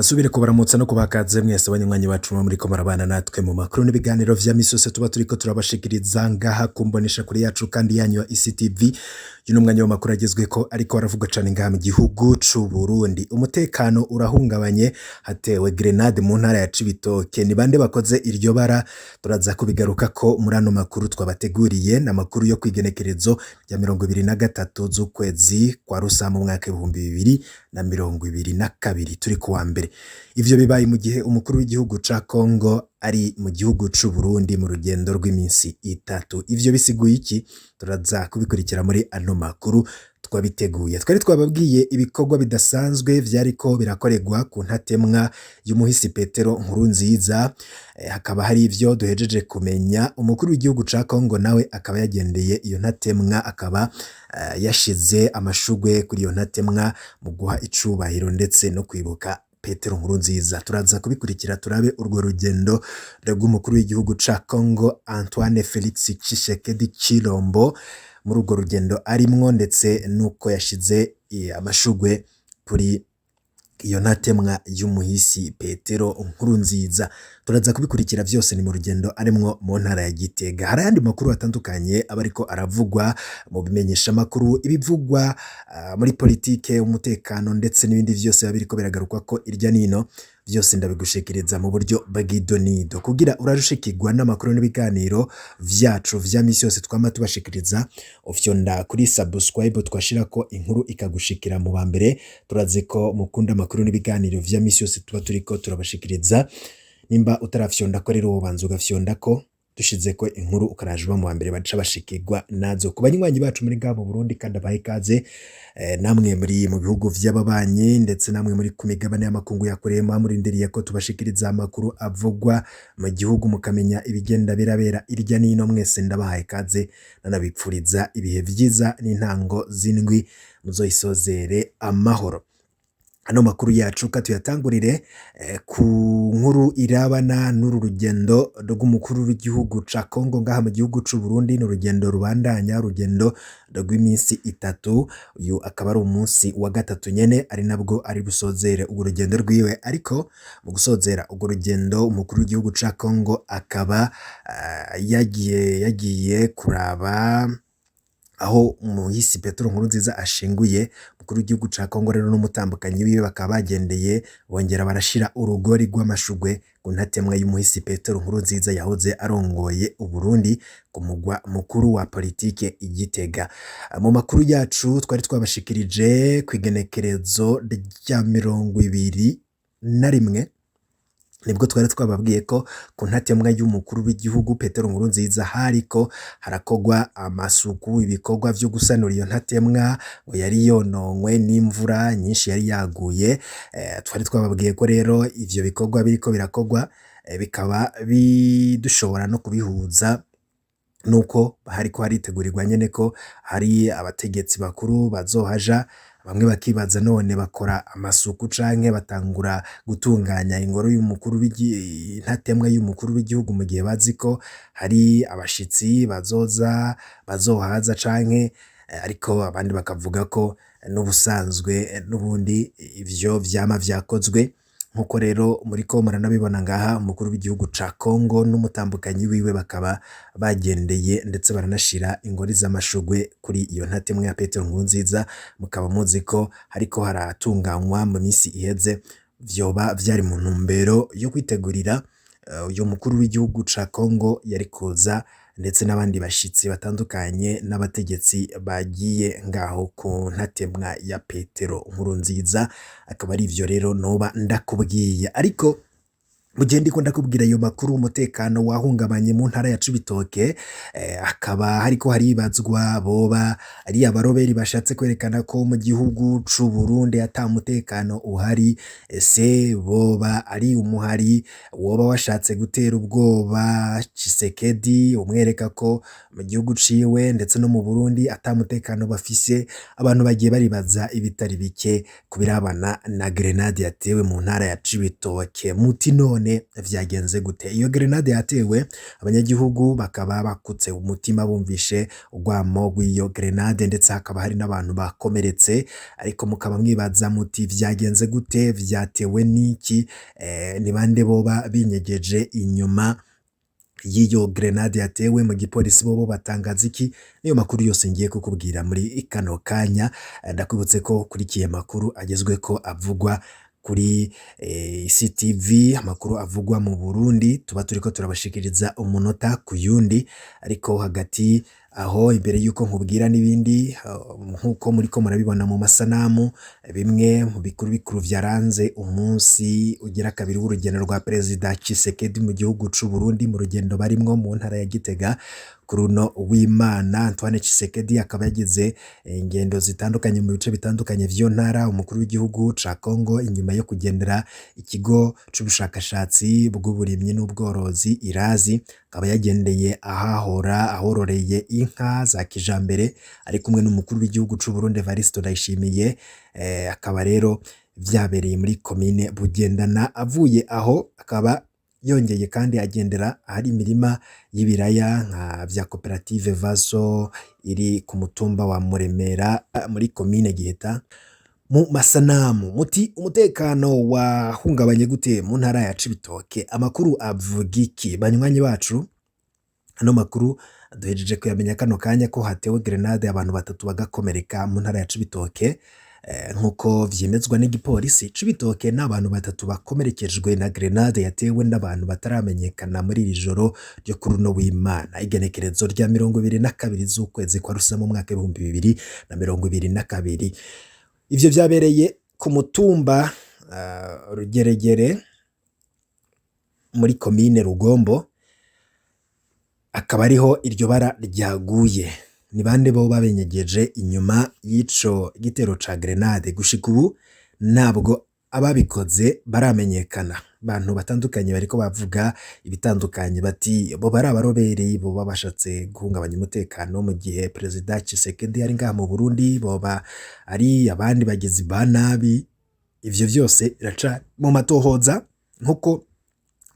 Kasubire kubaramutsa no kubakaze mwese abanywanyi bacu muba muriko murabana natwe mu makuru n'ibiganiro vya misi yose tuba turiko turabashikiriza ngaha kumbonesha kure yacu kandi yanyu ya ICTV. Uyu ni umwanya w'amakuru agezweko ariko aravugwa cane ngaha mu gihugu c'u Burundi. Umutekano urahungabanye, hatewe grenade mu ntara ya Cibitoke. Ni bande bakoze iryo bara? Turaza kubigarukako muri ano makuru twabateguriye. Ni amakuru yo kw'igenekerezo rya 23 z'ukwezi kwa Rusama umwaka 2022, turi kuwa mbere. Ivyo bibaye mu gihe umukuru w'igihugu ca Congo ari mu gihugu c'u Burundi mu rugendo rw'iminsi 3. Ivyo bisiguye iki? Turaza kubikurikira muri ano makuru twabiteguye. Twari twababwiye ibikorwa bidasanzwe vyariko birakorerwa ku ntatemwa y'umuhisi Petero Nkurunziza. Hakaba hari ivyo duhejeje kumenya. Umukuru w'igihugu ca Congo nawe akaba yagendeye iyo ntatemwa, akaba yashize amashurwe kuri iyo ntatemwa mu guha icubahiro ndetse no kwibuka Petero Nkurunziza. Turaza kubikurikira turabe urwo rugendo rw'umukuru w'igihugu ca Congo Antoine Felix Tshisekedi Tshilombo muri urwo rugendo arimwo, ndetse nuko yashize amashurwe kuri iyo ntatemwa y'umuhisi Petero Nkurunziza. Turaza kubikurikira vyose, ni mu rugendo arimwo mu ntara ya Gitega. Hari ayandi makuru atandukanye aba ariko aravugwa mu bimenyeshamakuru, ibivugwa muri politike, umutekano ndetse n'ibindi vyose biba biriko biragarukwako irya nino. Vyose ndabigushikiriza mu buryo bw'idonido kugira urarushikirwa n'amakuru n'ibiganiro vyacu vya misi yose twama tubashikiriza. Ufyonda kuri subscribe, twashirako inkuru ikagushikira mu ba mbere. Turazi ko mukunda amakuru n'ibiganiro vya misi yose tuba turiko turabashikiriza. Nimba utarafyondako rero, wobanza ugafyondako, dushizeko inkuru ukaraja uba mu ba mbere baca bashikirwa nazo. Ku banywanyi bacu muri ngaha mu Burundi kandi abaha ikaze, namwe muri mu bihugu vy'ababanyi, ndetse namwe muri ku migabane y'amakungu ya kure muba murindiriye ko tubashikiriza amakuru avugwa mu gihugu, mukamenya ibigenda birabera irya nino, mwese ndabahaye ikaze, nanabipfuriza ibihe vyiza n'intango z'indwi muzoyisozere amahoro. Ano makuru yacu ka tuyatangurire ku nkuru irabana n'uru rugendo rw'umukuru w'igihugu ca Congo ngaha mu gihugu c'u Burundi. Ni urugendo rubandanya, urugendo rw'iminsi 3. Uyu akaba ari umunsi wa gatatu nyene, ari nabwo ari busozere urwo rugendo rwiwe. Ariko mu gusozera urwo rugendo, umukuru w'igihugu ca Congo akaba yagiye kuraba aho umuhisi Petero Nkurunziza ashinguye. Umukuru w'igihugu ca Congo rero n'umutambukanyi wiwe bakaba bagendeye, bongera barashira urugori rw'amashurwe ku ntatemwa y'umuhisi Petero Nkurunziza yahoze arongoye Uburundi, ku mugwa mukuru wa politike i Gitega. Mu makuru yacu twari twabashikirije kw'igenekerezo rya 21, nibwo twari twababwiye ko ku ntatemwa y'umukuru w'igihugu Petero Nkurunziza hariko harakogwa amasuku, ibikorwa vyo gusanura iyo ntatemwa ngo yari yononwe n'imvura nyinshi yari yaguye. Twari twababwiye ko rero ivyo bikorwa biriko birakogwa, bikaba bidushobora no kubihuza nuko hariko haritegurirwa nyene ko hari abategetsi bakuru bazohaja. Bamwe bakibaza: none bakora amasuku canke batangura gutunganya ingoro y'umukuru, intatemwa y'umukuru w'igihugu, mu gihe bazi ko hari abashitsi bazoza, bazohaza canke? Ariko abandi bakavuga ko n'ubusanzwe n'ubundi ivyo vyama vyakozwe. Nkuko rero muriko muranabibona ngaha, umukuru w'igihugu ca Congo n'umutambukanyi wiwe bakaba bagendeye ndetse baranashira ingori z'amashurwe kuri iyo ntatemwa ya Petero Nkurunziza. Mukaba muzi ko hariko haratunganywa mu minsi iheze, vyoba vyari mu ntumbero yo kwitegurira uyu mukuru w'igihugu ca Congo yari kuza, ndetse n'abandi bashitsi batandukanye n'abategetsi bagiye ngaho ku ntatemwa ya Petero Nkurunziza. Akaba ari ivyo rero noba ndakubwiye. Ariko mu gihe ndiko ndakubwira ayo makuru, umutekano wahungabanye mu ntara ya Cibitoke. Hakaba hariko haribazwa boba ari abaroberi bashatse kwerekana ko mu gihugu c'u Burundi ata mutekano uhari, ese boba ari umuhari woba washatse gutera ubwoba Tshisekedi, umwereka ko mu gihugu ciwe ndetse no mu Burundi ata mutekano bafise? Abantu bagiye baribaza ibitari bike ku birabana na grenade yatewe mu ntara ya Cibitoke. Muti none None vyagenze gute? Iyo grenade yatewe, abanyagihugu bakaba bakutse umutima bumvishe urwamo rw'iyo grenade, ndetse hakaba hari n'abantu bakomeretse. Ariko mukaba mwibaza muti: vyagenze gute? Vyatewe n'iki? Ni bande boba binyegeje inyuma y'iyo grenade yatewe? Mu gipolisi bobo batangaza iki? Niyo makuru yose ngiye kukubwira muri kano kanya. Ndakwibutse ko ukurikiye makuru agezweko avugwa kuri CTV, amakuru avugwa mu Burundi tuba turiko turabashikiriza umunota ku yundi. Ariko hagati aho, imbere yuko nkubwira n'ibindi, nkuko muriko murabibona mu masanamu, bimwe mu bikuru bikuru vyaranze umunsi ugira kabiri w'urugendo rwa Perezida Tshisekedi mu gihugu c'u Burundi, mu rugendo barimwo mu ntara ya Gitega kuri uno w'Imana, Antoine Tshisekedi akaba yagize ingendo zitandukanye mu bice bitandukanye vy'iyo ntara. Umukuru w'igihugu ca Congo, inyuma yo kugendera ikigo c'ubushakashatsi bw'uburimyi n'ubworozi Irazi, akaba yagendeye ahahora ahororeye inka za kijambere ari kumwe n'umukuru w'igihugu c'u Burundi Evariste Ndayishimiye, akaba rero vyabereye muri komine Bugendana. Avuye aho akaba yongeye kandi agendera ahari imirima y'ibiraya nka vya koperative Vaso iri ku mutumba wa Muremera muri komine Giheta. Mu masanamu muti: umutekano wahungabanye gute mu ntara ya Cibitoke? Amakuru avuga iki? Banywanyi bacu, ano makuru duhejeje kuyamenya kano kanya ko hatewe grenade, abantu batatu bagakomereka mu ntara ya Cibitoke, nkuko vyemezwa n'igipolisi Cibitoke. N'abantu batatu bakomerekejwe na grenade yatewe n'abantu bataramenyekana muri iri joro ryo kuri uno w'Imana, igenekerezo rya 22 z'ukwezi kwa Rusama mu mwaka w'2022. Ivyo vyabereye ku mutumba Rugeregere muri komine Rugombo, akaba ariho iryo bara ryaguye. Ni bande bo babenyegeje inyuma y'ico gitero ca grenade? Gushika ubu ntabwo ababikoze baramenyekana. Abantu batandukanye bariko bavuga ibitandukanye, bati bo bari abarobereye, boba bashatse guhungabanya umutekano mu gihe Perezida Tshisekedi ari ngaha mu Burundi, boba ari abandi bagizi ba nabi. Ivyo vyose biraca mu matohoza, nkuko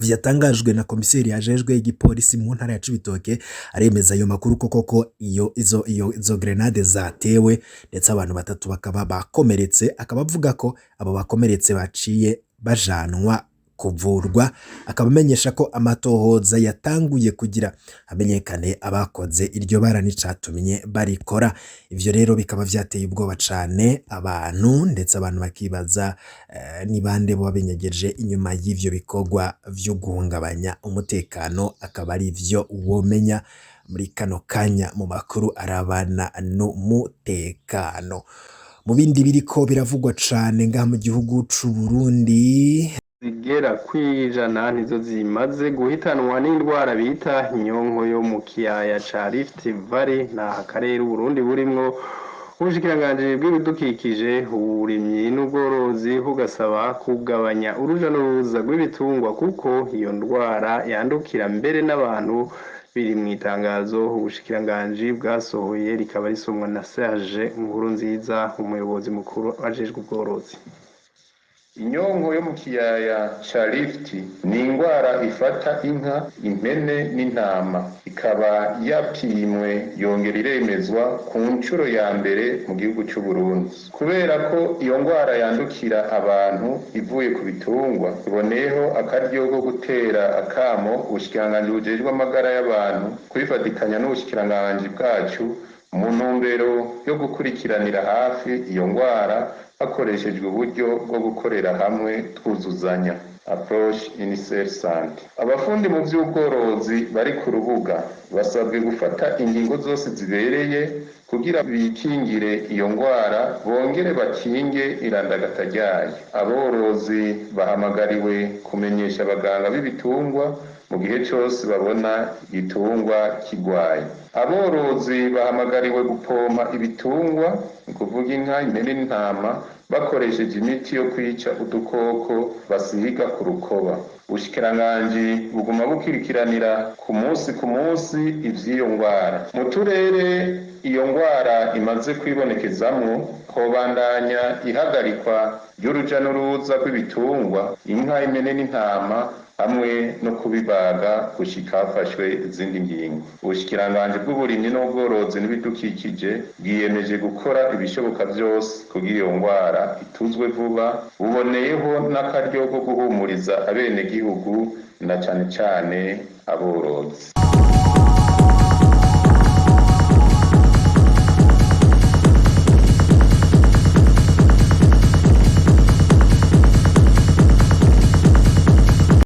vyatangajwe na komiseri yajejwe igipolisi mu ntara ya Cibitoke. Aremeza ayo makuru ko koko iyo izo iyo izo grenade zatewe, ndetse abantu batatu bakaba bakomeretse. Akaba avuga ko abo bakomeretse baciye bajanwa kuvurwa, akaba amenyesha ko amatohoza yatanguye kugira hamenyekane abakoze iryo bara n'icatumye barikora. Ivyo rero bikaba vyateye ubwoba cane abantu, ndetse abantu bakibaza ni bande boba binyegeje inyuma y'ivyo bikorwa vyo guhungabanya umutekano. Akaba ari vyo womenya muri kano kanya mu makuru arabana n'umutekano. Mu bindi biriko biravugwa cane ngaha mu gihugu c'u Burundi, zigera kw'100 nizo zimaze guhitanwa n'indwara bita inyonko yo mu kiyaya ca Rift Valley, n'aha karere Uburundi burimwo. Ubushikiranganji bw'ibidukikije, uburimyi n'ubworozi bugasaba kugabanya uruja n'uruza rw'ibitungwa kuko iyo ndwara yandukira mbere n'abantu. Biri mu itangazo ubushikiranganji bwasohoye, rikaba risomwa na Serge Nkurunziza, umuyobozi mukuru ajejwe ubworozi. Inyonko yo mu kiyaya ca Rift ni ingwara ifata inka, impene n'intama, ikaba yapimwe yongera iremezwa ku nshuro ya mbere mu gihugu c'u Burundi. Kubera ko iyo ngwara yandukira abantu ivuye ku bitungwa, iboneyeho akaryo ko gutera akamo ubushikiranganji bujejwe amagara y'abantu kubifatikanya n'ubushikiranganji bwacu mu ntumbero yo gukurikiranira hafi iyo ngwara hakoreshejwe uburyo bwo gukorera hamwe twuzuzanya, approche UNICEF Santé. Abafundi mu vy'ubworozi bari ku rubuga basabwe gufata ingingo zose zibereye kugira bikingire iyo ngwara bongere bakinge irandagata ryayo. Aborozi bahamagariwe kumenyesha abaganga b'ibitungwa mu gihe cose babona igitungwa kigwaye. Aborozi bahamagariwe gupompa ibitungwa, ni kuvuga inka, impene n'intama, bakoresheje imiti yo kwica udukoko basiga ku rukoba. Ubushikiranganji buguma bukurikiranira ku munsi ku munsi ivy'iyo ngwara. Mu turere iyo ngwara imaze kwibonekezamwo, hobandanya ihagarikwa ry'uruja n'uruza rw'ibitungwa, inka, impene n'intama. hamwe no kubibaga gushika hafashwe izindi ngingo. Ubushikiranganji bw'uburimyi n'ubworozi n'ibidukikije bwiyemeje gukora ibishoboka vyose kugira iyo ngwara ituzwe vuba, buboneyeho n'akaryo ko guhumuriza abenegihugu na cane cane aborozi.